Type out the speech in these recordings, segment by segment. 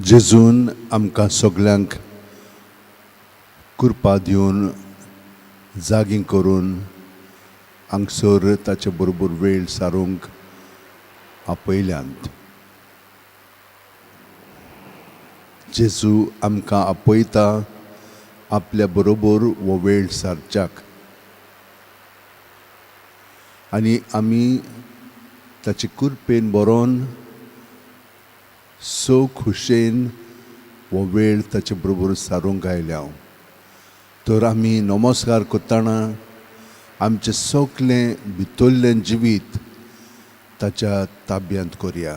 जेजून आमकां सगल्यांक कृपा दिवन जागी करून हांगसर ताचे बरोबर वेळ सारूंक आपयल्यांत. जेजू आमकां आपयता आपल्या बरोबर हो वेळ सारच्याक आनी आमी ताचे कृपेन बरोवन सो खुशेन हो वेळ ताचे बरोबर सारूंक आयल्या. तर आमी नमस्कार करतना आमचें सगलें भितरलें जिवीत ताच्या ताब्यांत करया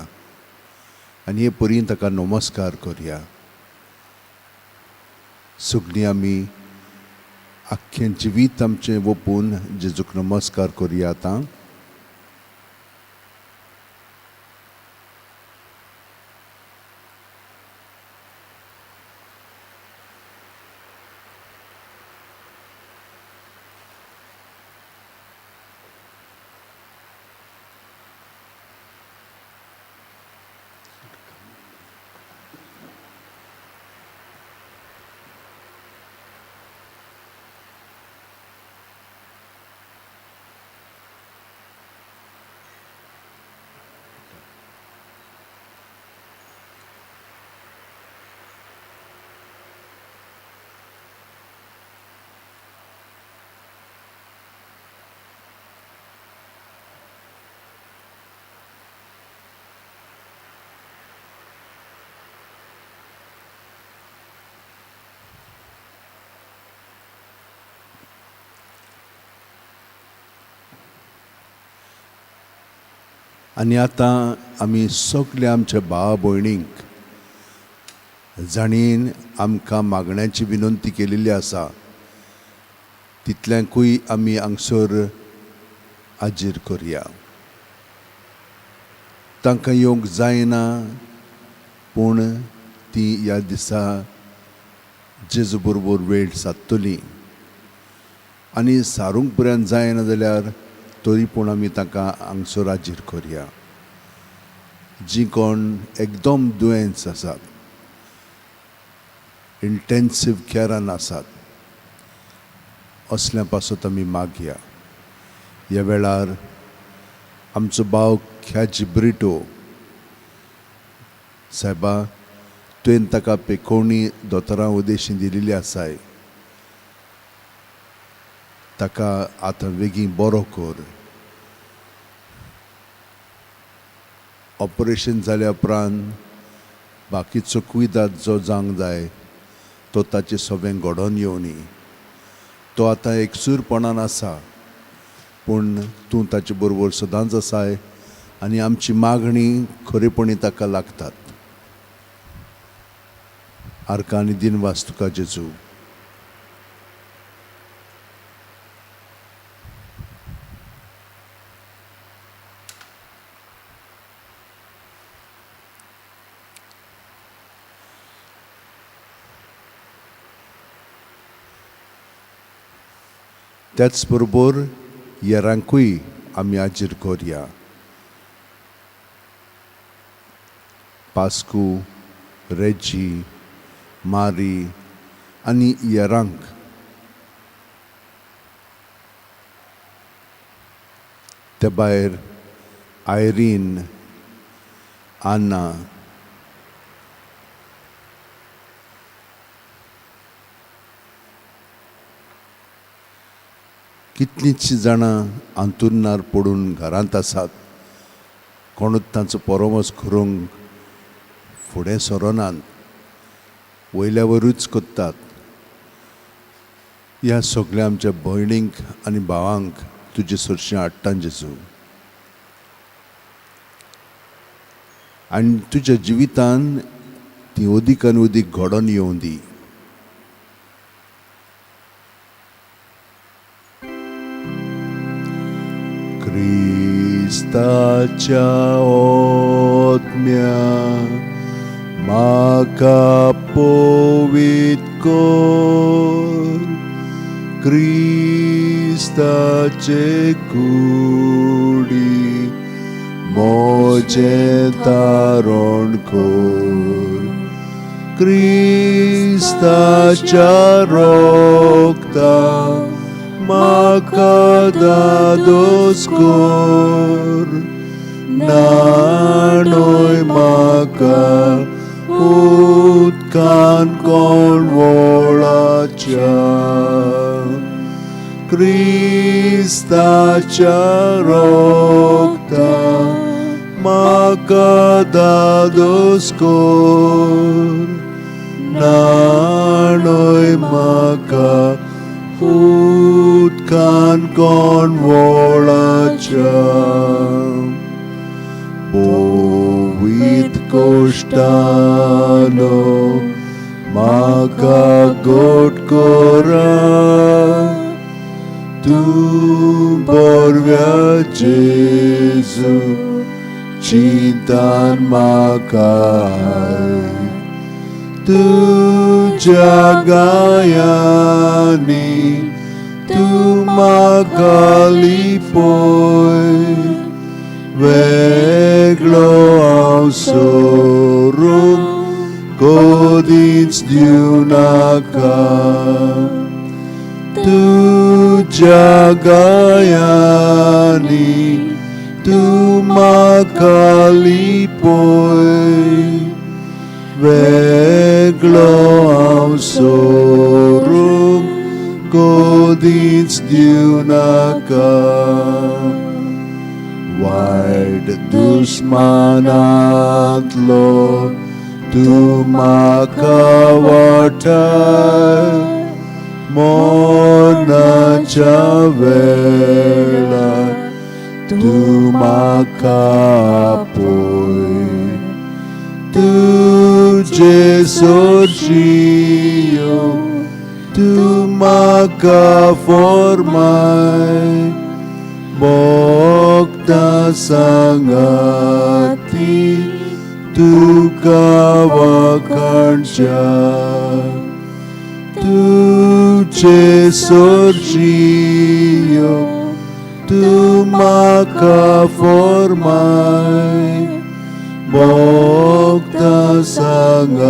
आनी हे परी ताका नमस्कार करया. सगळीं आमी आख्खें जिवीत आमचें ओपून जेजूक नमस्कार करया आतां. आनी आतां आमी सगळे आमच्या भाव भयणींक जाणीन आमकां मागण्याची विनंती केलेली आसा तितल्यांकूय आमी हांगसर हाजीर करया. तांकां येवंक जायना पूण ती ह्या दिसा जेजू बरोबर वेळ सादतली आनी सारूंक पर्यंत जायना जाल्यार तरी पूण आमी तांकां हांगसर हाजीर करया. जी कोण एकदम दुयेंस आसात, इंटेन्सीव कॅरान आसात, असल्या पासत आमी मागया. ह्या वेळार आमचो भाव ख्याजी ब्रिटो सायबा, तुवें ताका पेकोवणी दोतोरां उदेशी दिलेली आसाय, ताका आतां बेगीन बरो कर. ऑपरेशन जाल्या उपरांत बाकीचो कुयदाद जो जावंक जाय तो ताचे सगळें घडोवन येवनी. तो आतां एकसूरपणान आसा पूण तूं ताचे बरोबर सदांच आसाय आनी आमची मागणी खरेपणी ताका लागतात. आर्का आनी दिनवास तुका जेजू. त्याच बरोबर येरांकूय आमी हाजीर करया. पास्कू, रेजी, मारी आनी येरांक. ते भायर आयरीन, आना, कितलींचशीं जाणां आंतुरणार पडून घरांत आसात, कोणूच तांचो परोमस करूंक फुडें सरोनात, वयल्या वयरूच करतात. ह्या सगळ्या आमच्या भयणींक आनी भावांक तुजे सरशीं हाडटा जेजू आनी तुज्या जिवितान ती अदीक आनी अदीक घडोवन येवं दी. क्रिस्ताच्या ओत्म्या म्हाका पवित कर, क्रिस्ताचे कुडी म्हजें तारण कर, क्रिस्ताच्या रोगता म्हाका दादोस कर न्हाणय म्हाका उदकान कोण वळाच्या क्रिस्ताच्या रोगता म्हाका दादोस कर न्हाणय म्हाका उदकान कोण वळाच्या बोवीत कोश्टानो म्हाका गोट करा तूं बरव्या जेजू चिंतान म्हाका तुज्या गायांनी तूं म्हाका लिपय वेगळो हांव सोरूंक कदींच दिवं नाका तुज्या गायांनी तूं म्हाका लिपय वेगळो हांव सोरूंक कदींच दिवं नाका वायट दुस्मानांतलो तूं म्हाका वाटाय मरणाच्या वेळार तूं म्हाका पळय तुजे सरशी तूं म्हाका फॉर्माय भोगता सांगाती तुका वाखाणच्या तुजे सरशी तूं म्हाका फॉर्माय भोगता सांगाती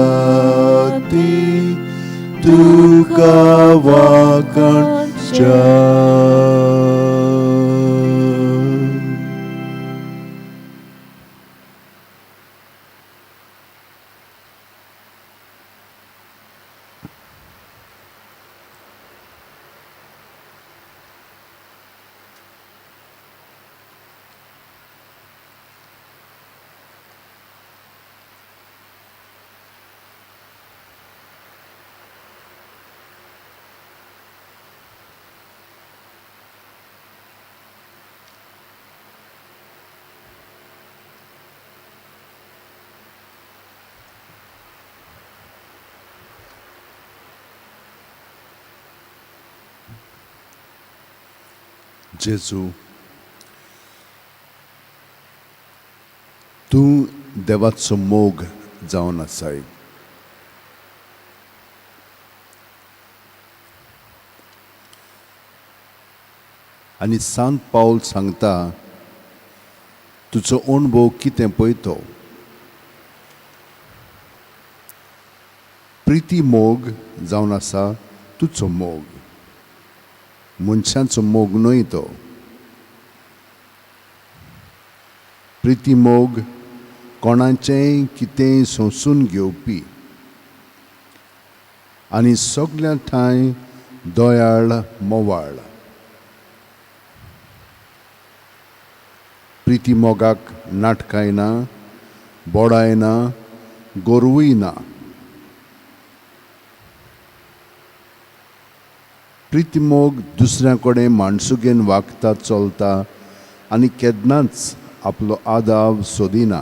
तुका वाखाणच्या. जेजू, तूं देवाचो मोग जावन आसाय. आनी सांत पावल सांगता, तुजो अणभव कितें पळय तो. प्रिती मोग जावन आसा तुजो मोग, मनशांचो मोग न्हय तो. प्रिती मोग कोणाचेंय कितेंय सोंसून घेवपी आनी सगल्या ठांय दयाळ मोवाळ. प्रिती मोगाक नाटकाय ना, बोडाय ना, गोरवूय ना. प्रिती मोग दुसऱ्या कडेन माणसुगेन वागता चलता आनी केन्नाच आपलो आदाव सोदिना.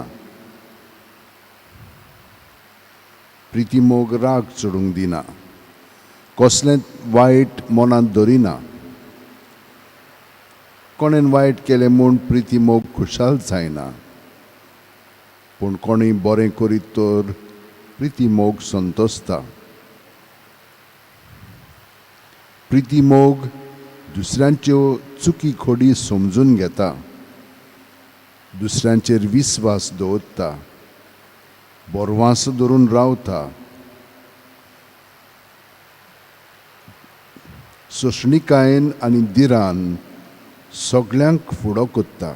प्रिती मोग राग चडूंक दिना, कसलें वायट मनांत धरिना. कोणेन वायट केलें म्हूण प्रिती मोग खुशाल जायना, पूण कोणूय बरें करीत तर प्रिती मोग संतोसता. प्रिती मोग दुसऱ्यांच्यो चुकी खोडी समजून घेता, दुसऱ्यांचेर विस्वास दवरता, बरवास धरून रावता, सोंसणिकायेन आनी धिरान सगळ्यांक फुडो करता.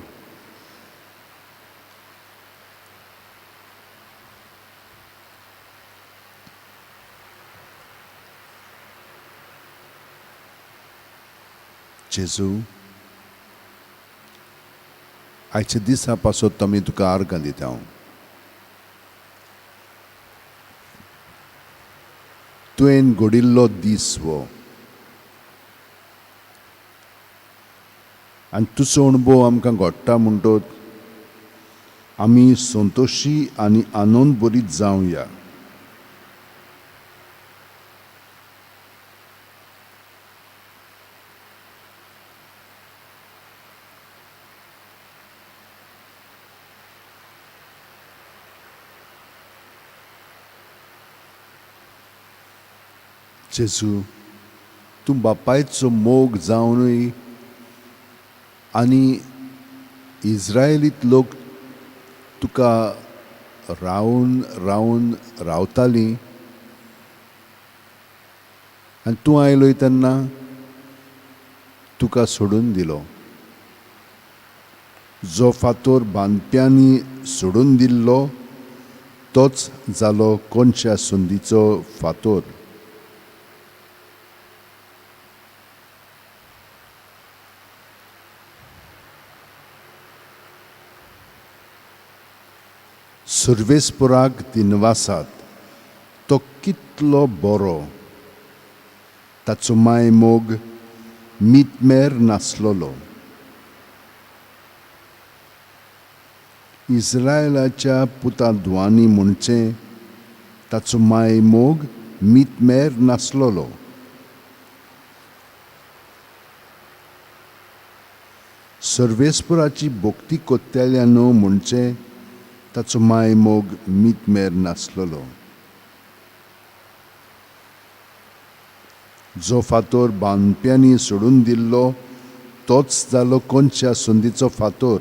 जेजू, आयच्या दिसा पासत आमी तुका आर्गां दिता. तुवें घडिल्लो दीस हो आनी तुजो अणभव आमकां घडटा म्हणटत आमी संतोशी आनी आनंद बरीत जावया. जेजू, तूं बापायचो मोग जावनूय आनी इस्रायलीत लोक तुका रावन रावन रावतालीं आनी तूं आयलोय तेन्ना तुका सोडून दिलो. जो फातोर बांदप्यांनी सोडून दिल्लो तोच जालो कोनशा संदीचो फातोर. सर्वेस्पराक दिनवासात, तो कितलो बरो, ताचो माय मोग मितमेर नासलेलो. इस्रायलाच्या पुता धुवांनी म्हणचें ताचो माय मोग मितमेर नासलेलो. सर्वेस्पराची भक्ती कोत्तेल्या न्हू म्हणचें ताचो माय मोग मितमेर नासलेलो. जो फातोर बांदप्यांनी सोडून दिल्लो तोच जालो कोनशा संदीचो फातोर.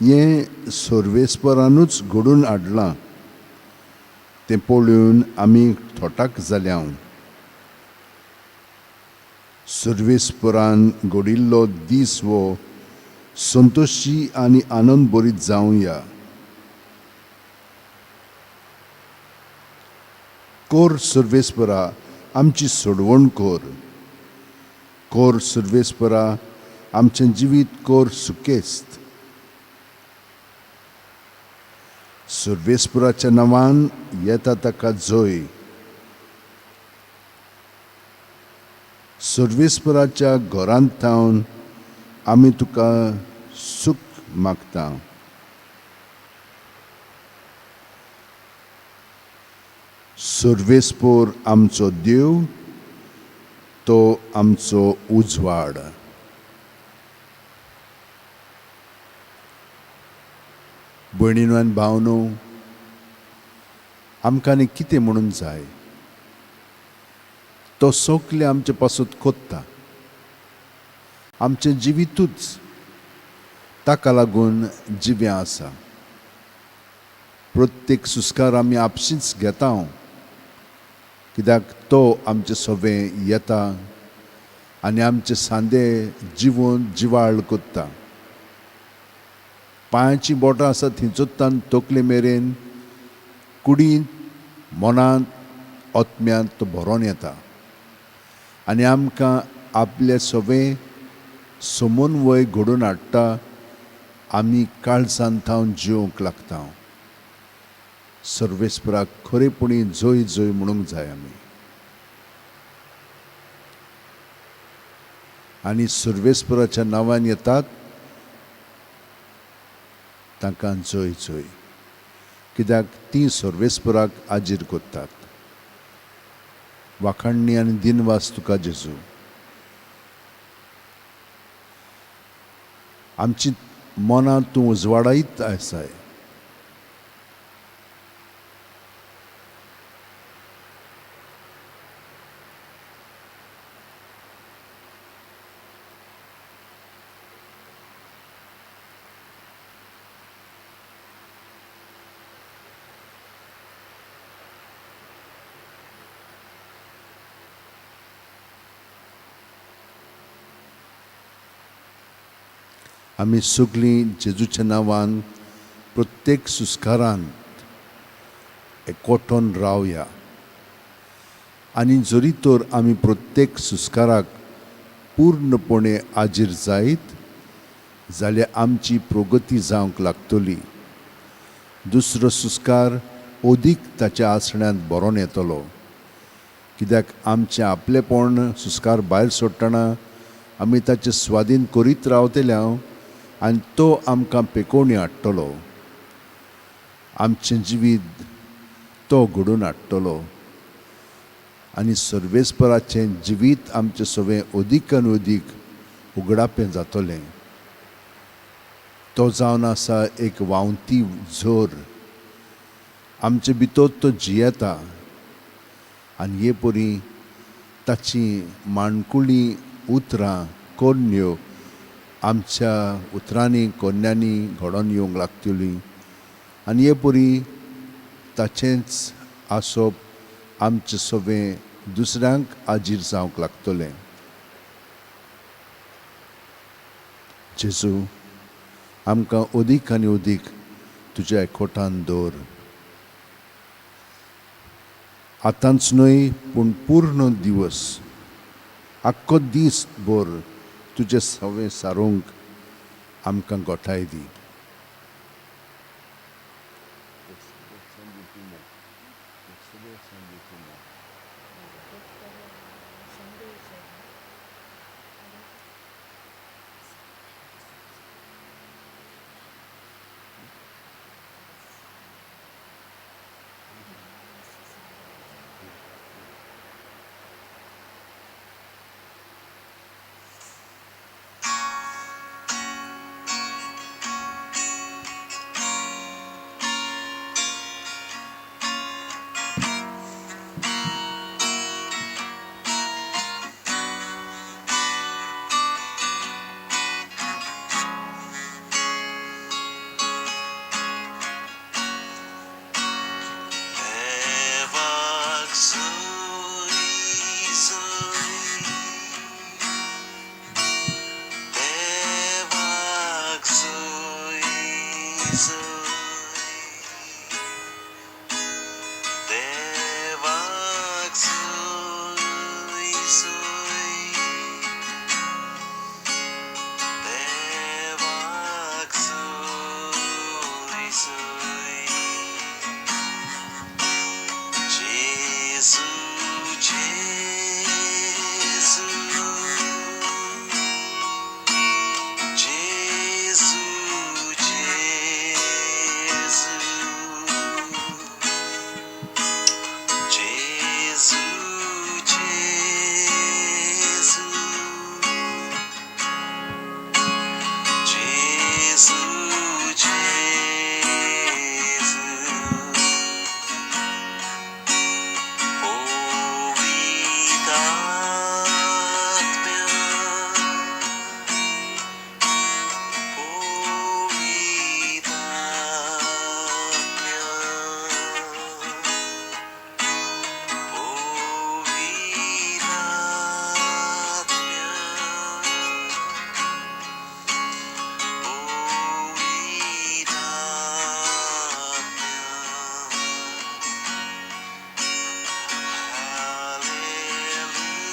हें सर्वेस्परानूच घडून हाडलां, तें पळोवन आमी थोटाक जाल्या. सर्वेस्परान घडिल्लो दीस हो संतोशी आनी आनंद बरीत जावया. कोर सर्वेस्परा आमची सोडवण कोर, कोर सर्वेस्परा आमचें जिवीत कोर सुकेस्त. सर्वेस्पराच्या नांवान येता ताका जय. सर्वेस्पराच्या घरांत थावन आमी तुका सूख मागता. सर्वेस्पर आमचो देव, तो आमचो उजवाड. भयणीनो आनी भावनो, आमकां आनी कितें म्हणून जाय? तो सगळें आमचे पासत कोत्ता. आमचें जिवितूच ताका लागून जिवें आसा. प्रत्येक सुस्कार आमी आपशींच घेता, कित्याक तो आमचे सवें येता आनी आमचे सांदे जिवन जिवाळ कोत्ता. पांयाचीं बोटां आसा थंयचोत्तान तकले मेरेन कुडींत, मनांत, आत्म्यांत तो भरोन येता आनी आमकां आपले सवें समन्वय घडोवन हाडटा. आमी काळजान थावन जिवंक लागता. सर्वेस्पराक खरेपणी जय जय म्हणूंक जाय आमी. आनी सर्वेस्पराच्या नांवान येतात तांकां जय जय, कित्याक तीं सर्वेस्पराक आजीर करतात. वाखाणणी आनी दिनवास तुका जेजू. आमची मनां तूं उजवाडायत आसाय. आमी सगळीं जेजूच्या नांवान प्रत्येक सुस्कारांत एकवटोन रावया आनी जरी तर आमी प्रत्येक सुस्काराक पूर्णपणे आजीर जायत जाल्यार आमची प्रगती जावंक लागतली. दुसरो सुस्कार अदीक ताच्या आसण्यांत भरोन येतलो, कित्याक आमचें आपलेपण सुस्कार भायर सोडटना आमी ताचे स्वाधीन करीत रावतले हांव आनी तो आमकां पेकोवणी हाडटलो. आमचें जिवीत तो घडोवन हाडटलो आनी सर्वेस्पराचें जिवीत आमचें सगळें अदीक आनी अदीक उगडापें जातलें. तो जावन आसा एक व्हांवती झर, आमचे भितर तो जियेता आनी हे परी ताची माणकुळीं उतरां कोरण्यो आमच्या उतरांनी कोन्यांनी घडोवन येवंक लागतलीं आनी हे परी ताचेंच आसप आमचें सगळें दुसऱ्यांक आजीर जावंक लागतलें. जेजू, आमकां अदीक आनी अदीक तुज्या एकवटान दवर, आतांच न्हय पूण पूर्ण दिवस, आख्खो दीस भर तुजें सवें सारूंक आमकां गोठाय दी. देवाक सोय सोय, देवाक सोय सोय, देवाक सोय सोय, देवाक सोय सोय. जेजू जेजू जेजू जेजू जेजू जेजू जेजू जेजू. पवित्र आत्म्या, पवित्र आत्म्या, पवित्र आत्म्या, पवित्र आत्म्या.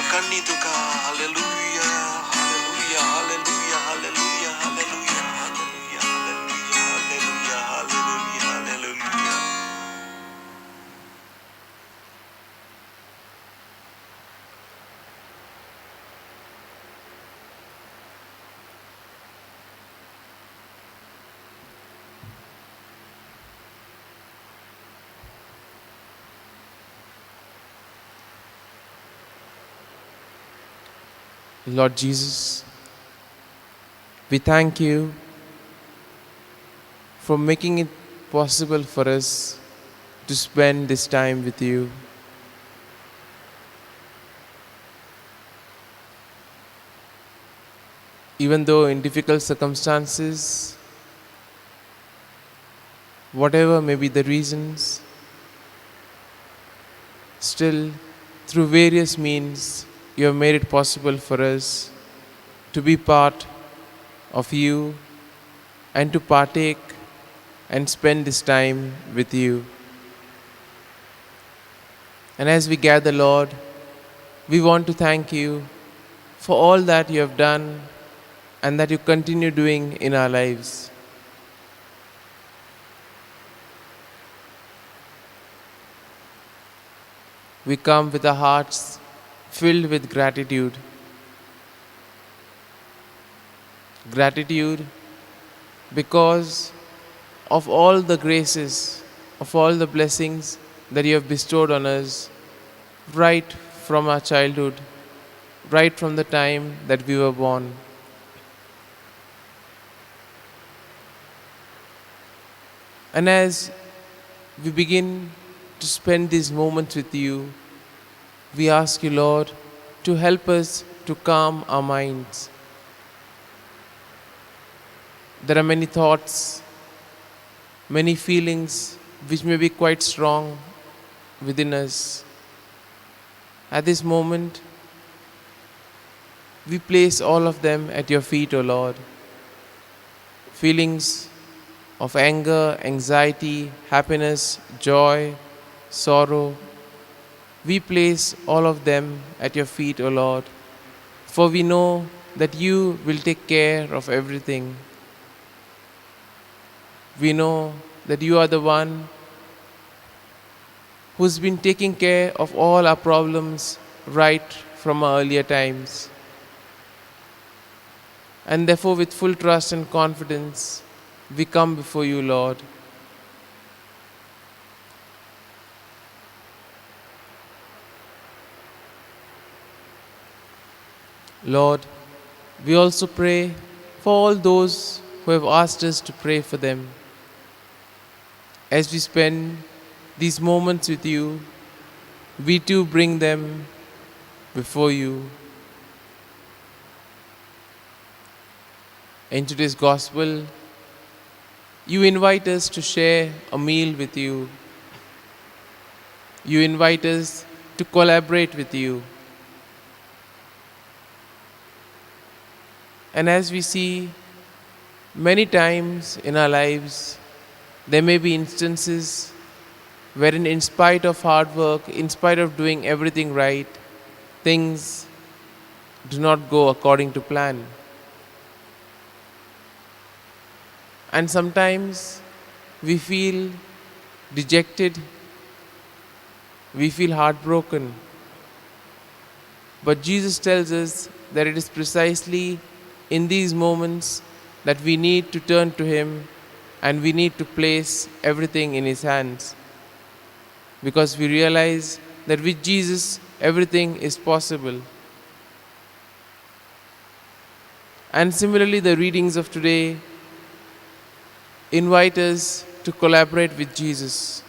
मुखांनी तुका. Hallelujah, hallelujah, hallelujah, hallelujah, hallelujah, hallelujah, hallelujah, hallelujah, hallelujah. Lord Jesus, we thank you for making it possible for us to spend this time with you. Even though in difficult circumstances, whatever may be the reasons, still through various means, you have made it possible for us to be part of you and to partake and spend this time with you. And as we gather, Lord, we want to thank you for all that you have done and that you continue doing in our lives. We come with our hearts filled with gratitude. Gratitude because of all the graces, of all the blessings that you have bestowed on us right from our childhood, right from the time that we were born. And as we begin to spend these moments with you, we ask you, Lord, to help us to calm our minds. There are many thoughts, many feelings which may be quite strong within us. At this moment, we place all of them at your feet, O Lord. Feelings of anger, anxiety, happiness, joy, sorrow, we place all of them at your feet, O Lord, for we know that you will take care of everything. We know that you are the one who's been taking care of all our problems right from our earlier times. And therefore, with full trust and confidence, we come before you, Lord. Lord, we also pray for all those who have asked us to pray for them. As we spend these moments with you, we too bring them before you. In today's gospel, you invite us to share a meal with you. You invite us to collaborate with you. And as we see many times in our lives, there may be instances wherein, in spite of hard work, in spite of doing everything right, things do not go according to plan. And sometimes we feel dejected, we feel heartbroken. But Jesus tells us that it is precisely in these moments that we need to turn to Him and we need to place everything in His hands, because we realize that with Jesus everything is possible. And similarly, the readings of today invite us to collaborate with Jesus.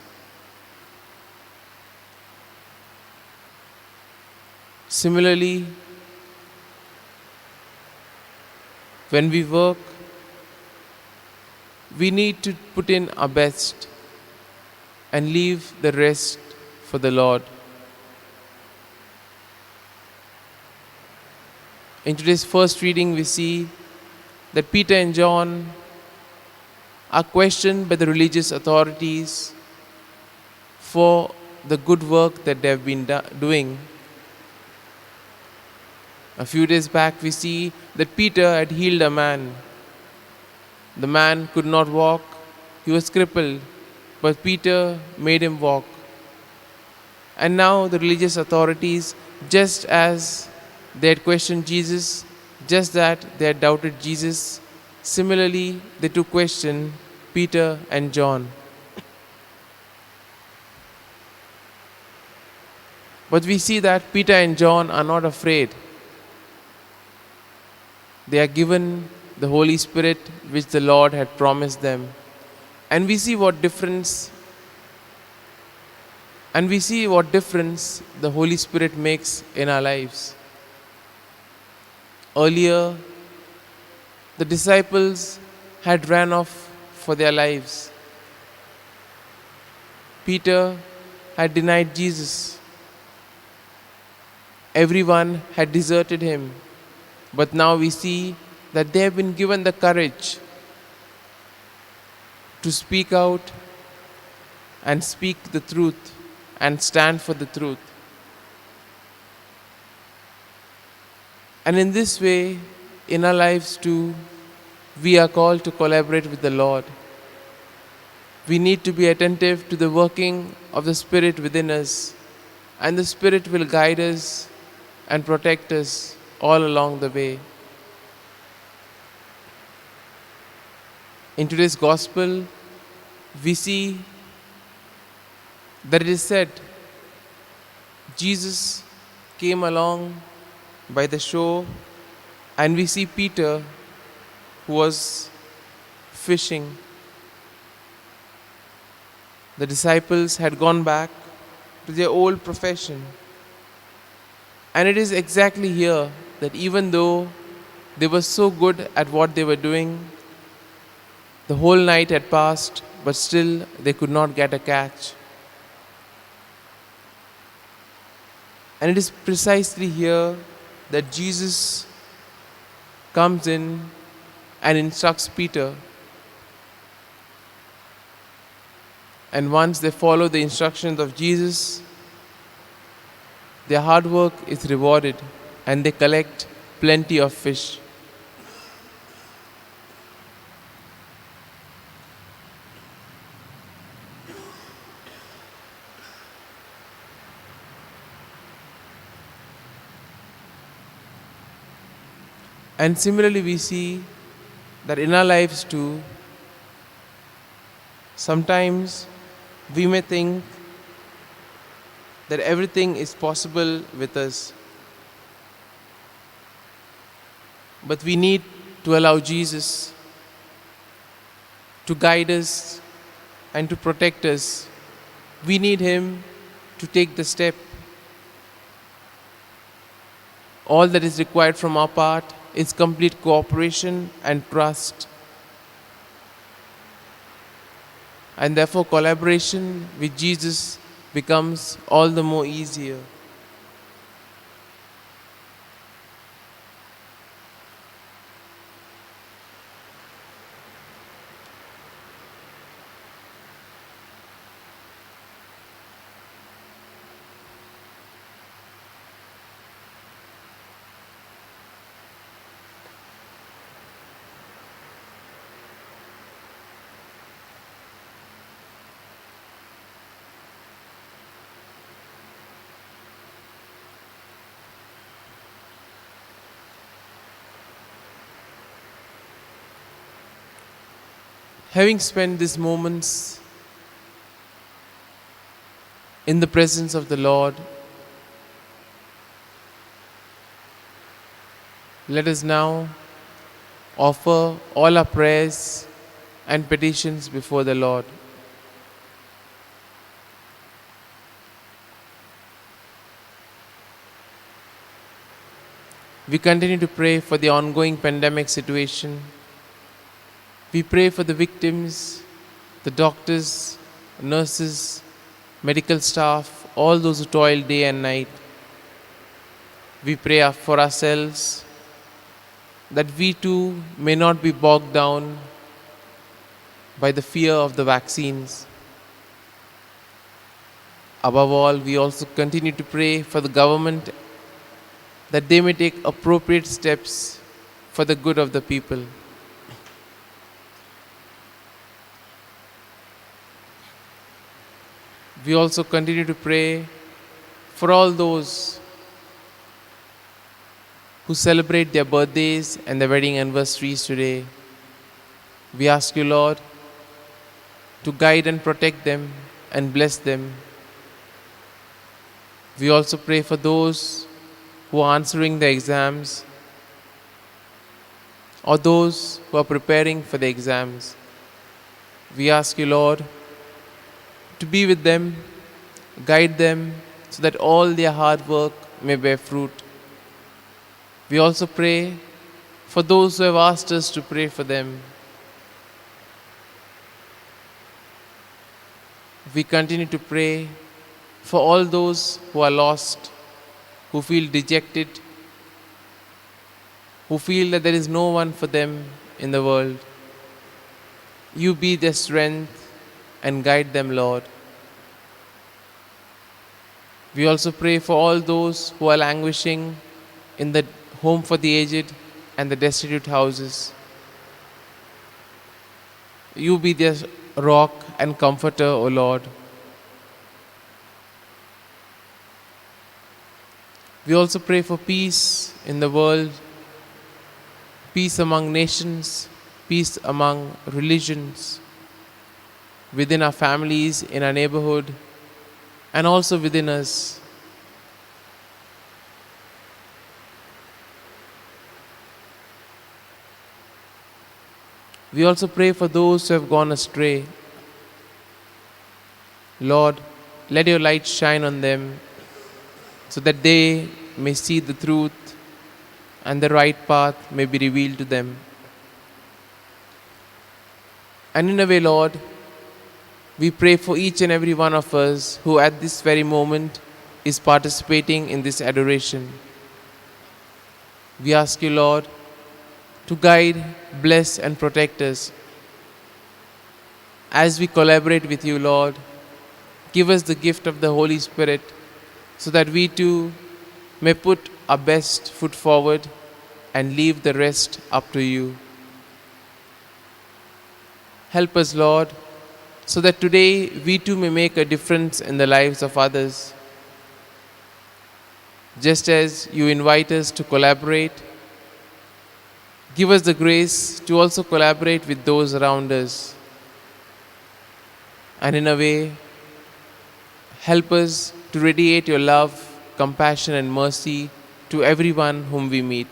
Similarly, when we work, we need to put in our best and leave the rest for the Lord. In today's first reading, we see that Peter and John are questioned by the religious authorities for the good work that they have been doing. A few days back, we see that Peter had healed a man. The man could not walk, he was crippled, but Peter made him walk. And now the religious authorities, just as they had questioned Jesus, just that they had doubted Jesus, similarly they took question Peter and John. But we see that Peter and John are not afraid. They are given the Holy Spirit which the Lord had promised them. And we see what difference the Holy Spirit makes in our lives. Earlier, the disciples had ran off for their lives. Peter had denied Jesus. Everyone had deserted him. But now we see that they have been given the courage to speak out and speak the truth and stand for the truth. And in this way, in our lives too, we are called to collaborate with the Lord. We need to be attentive to the working of the Spirit within us, and the Spirit will guide us and protect us all along the way. In today's Gospel, we see that it is said, Jesus came along by the shore, and we see Peter, who was fishing. The disciples had gone back to their old profession. And it is exactly here that even though they were so good at what they were doing, the whole night had passed, but still they could not get a catch. And it is precisely here that Jesus comes in and instructs Peter. And once they follow the instructions of Jesus, their hard work is rewarded and they collect plenty of fish. And similarly, we see that in our lives too, sometimes we may think that everything is possible with us. But we need to allow Jesus to guide us and to protect us. We need Him to take the step. All that is required from our part is complete cooperation and trust. And therefore, collaboration with Jesus becomes all the more easier. Having spent these moments in the presence of the Lord, let us now offer all our prayers and petitions before the Lord. We continue to pray for the ongoing pandemic situation. We pray for the victims, the doctors, nurses, medical staff, all those who toil day and night. We pray for ourselves that we too may not be bogged down by the fear of the vaccines. Above all, we also continue to pray for the government that they may take appropriate steps for the good of the people. We also continue to pray for all those who celebrate their birthdays and their wedding anniversaries today. We ask you, Lord, to guide and protect them and bless them. We also pray for those who are answering their exams or those who are preparing for the exams. We ask you, Lord, to be with them, guide them, so that all their hard work may bear fruit. We also pray for those who have asked us to pray for them. We continue to pray for all those who are lost, who feel dejected, who feel that there is no one for them in the world. You be their strength and guide them, Lord. We also pray for all those who are languishing in the home for the aged and the destitute houses. You be their rock and comforter, O Lord. We also pray for peace in the world, peace among nations, peace among religions, within our families, in our neighborhood, and also within us. We also pray for those who have gone astray. Lord, let your light shine on them so that they may see the truth and the right path may be revealed to them. And in a way, Lord, we pray for each and every one of us who at this very moment is participating in this adoration. We ask you, Lord, to guide, bless, and protect us. As we collaborate with you, Lord, give us the gift of the Holy Spirit so that we too may put our best foot forward and leave the rest up to you. Help us, Lord, so that today we too may make a difference in the lives of others. Just as you invite us to collaborate, give us the grace to also collaborate with those around us. And in a way, help us to radiate your love, compassion, and mercy to everyone whom we meet.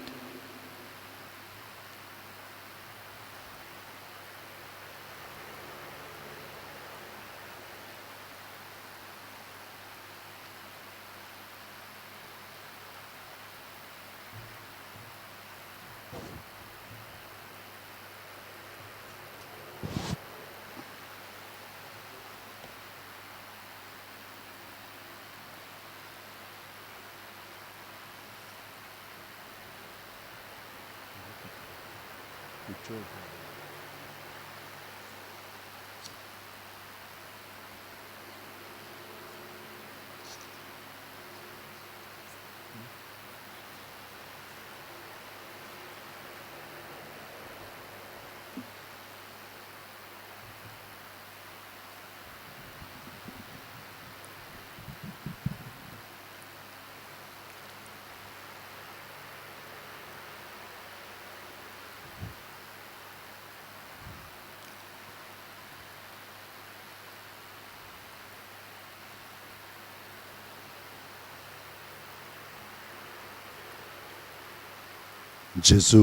जेजू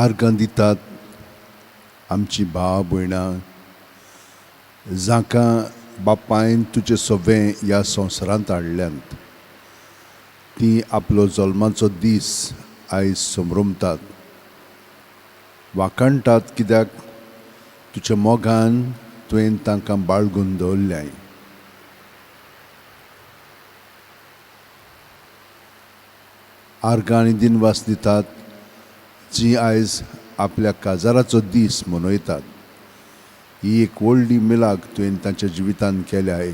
आर्गां दितात आमची भाव भयणां जांकां बापायन तुजें सवें ह्या संवसारांत हाडल्यांत तीं आपलो जल्माचो दीस आयज समरमतात वाखाणटात कित्याक तुज्या मोगान तुवें तांकां बाळगून दवरल्याय. आर्गां आनी दिनवास दितात जी आयज आपल्या काजाराचो दीस मनयतात. ही एक व्हडली मिलाग तुवें तांच्या जिवितांत केल्याय.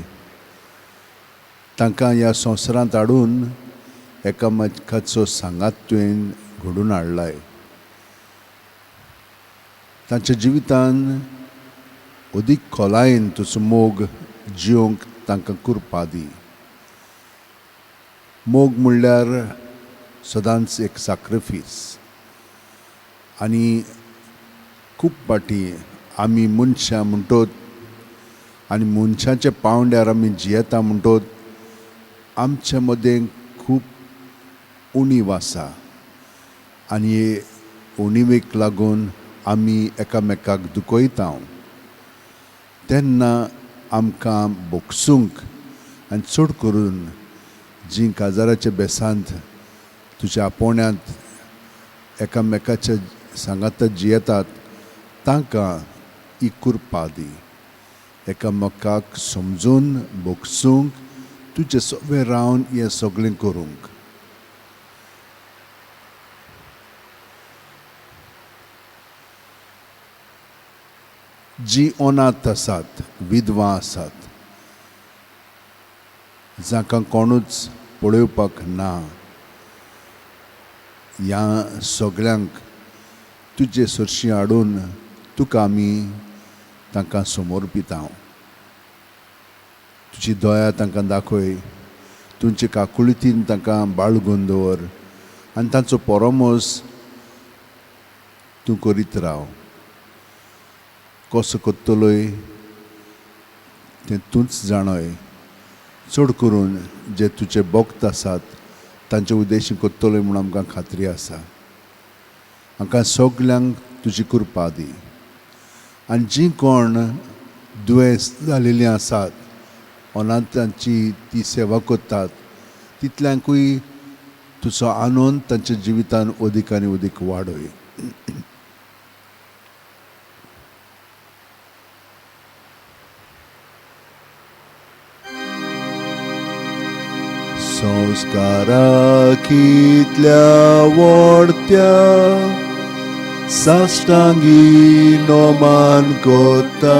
तांकां ह्या संवसारांत हाडून एकामेकाचो सांगात तुवें घडोवन हाडलाय. तांच्या जिवितान अदीक खोलायेन तुजो मोग जिवंक तांकां कृपा दी. मोग म्हणल्यार सदांच एक साक्रिफीस आनी खूब फावटी आमी मनशां म्हणटत आनी मनशाच्या पांवड्यार आमी जियेता म्हणटत आमच्या मदें खूब उणीव आसा आनी हे उणीवेक लागून आमी एकामेकाक दुखयता. तेन्ना आमकां भोगसूंक आनी चड करून जीं काजाराच्या बेसांत तुज्या आपोवण्यांत एकामेकाच्या सांगाता जियेतात तांकां ही कृपा दी. एकामेकाक समजून भोगसूंक तुजे सगळें रावन हें सगळें करूंक. जी अनाथ आसात, विधवा आसात, जांकां कोणूच पळोवपाक ना, ह्या सगळ्यांक तुजे सरशी हाडून तुका आमी तांकां समर्पिता. तुजी दया तांकां दाखय, तुमचे काकुळतीन तांकां बाळगून दवर आनी तांचो परामर्श तूं करीत राव. कसो करतलोय तें तूंच जाणय. चड करून जे तुजे भक्त आसात तांचे उद्देशी करतलोय म्हूण आमकां खात्री आसा. हांकां सगल्यांक तुजी कृपा दी आनी जीं कोण दुयेंस जालेलीं आसात अनाथांची ती सेवा करतात तितल्यांकूय तुजो आनंद तांच्या जिवितान अदीक आनी अदीक वाडय. संस्कारा कितल्या व्हडत्या साश्टांगी नोमान कोता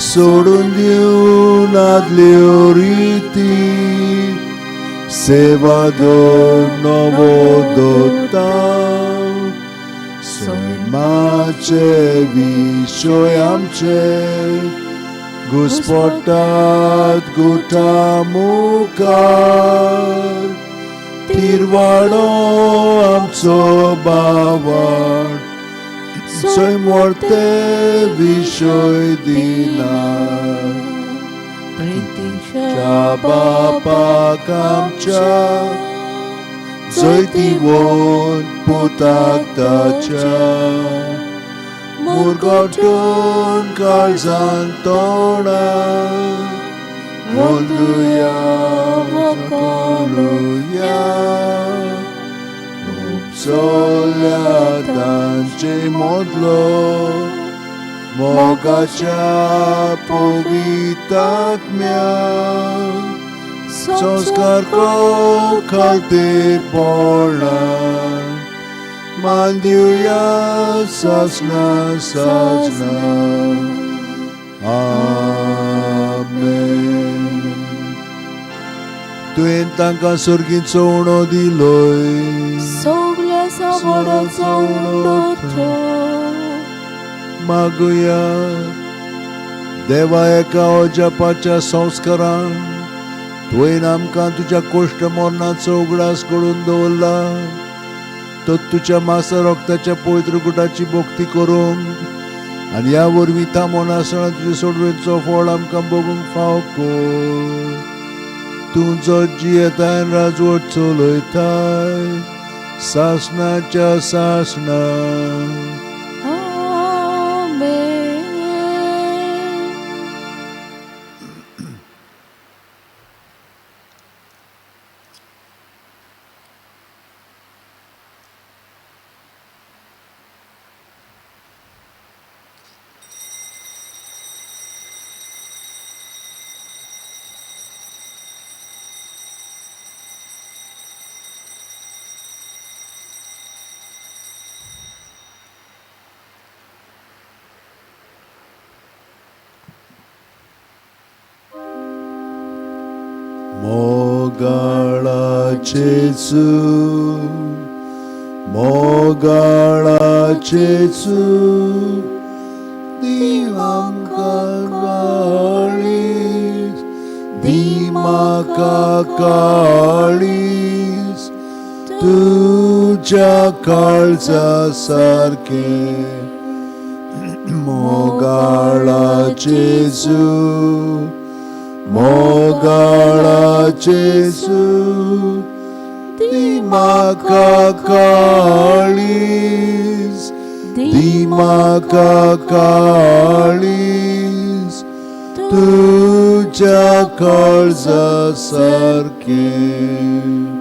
सोडून दिवन आदल्यो रिती सेवा दवर नवो दवरता. सैमाचे विशय आमचे घुस्पटात गुटा मुखार तिरवाडो आमचो बावड सैम व्हरते विशय दिना. प्रितीच्या बापाक आमच्या जैतिवंत पुताक ताच्या मुरगटून काळजान तोंडा वंदुया वकलुया उपसल्या तांचे मदलो मोगाच्या पवितात्म्या संस्कार खालतेपणा मान दिवया सासना सासना. आमेन. तुवें तांकां सर्गीचो उणो दिलोय सगळ्या सावडाचो उंडो थंय. मागुया देवा एका अजापाच्या संस्कारान तुवें आमकां तुज्या कोश्ट मरणाचो उगडास करून दवरला तर तुज्या मासा रक्ताच्या पवित्र गुटाची भक्ती करूंक आनी ह्या वरवीं थांबोन आसतना तुजे सोडवेचो फळ आमकां भोगूंक फाव कर. तूं जो जियेताय राजवट चलयताय सासणाच्या सासणा. आमेन. मोगाळा जेजू, मोगाळा जेजू, दी आमकां काळीज, दी म्हाका काळीज तुज्या काळजा सारकें. मोगाळा जेजू, मोगाळा जेजू, दी म्हाका काळीज, दी म्हाका काळीज तुज्या काळजा सारकें.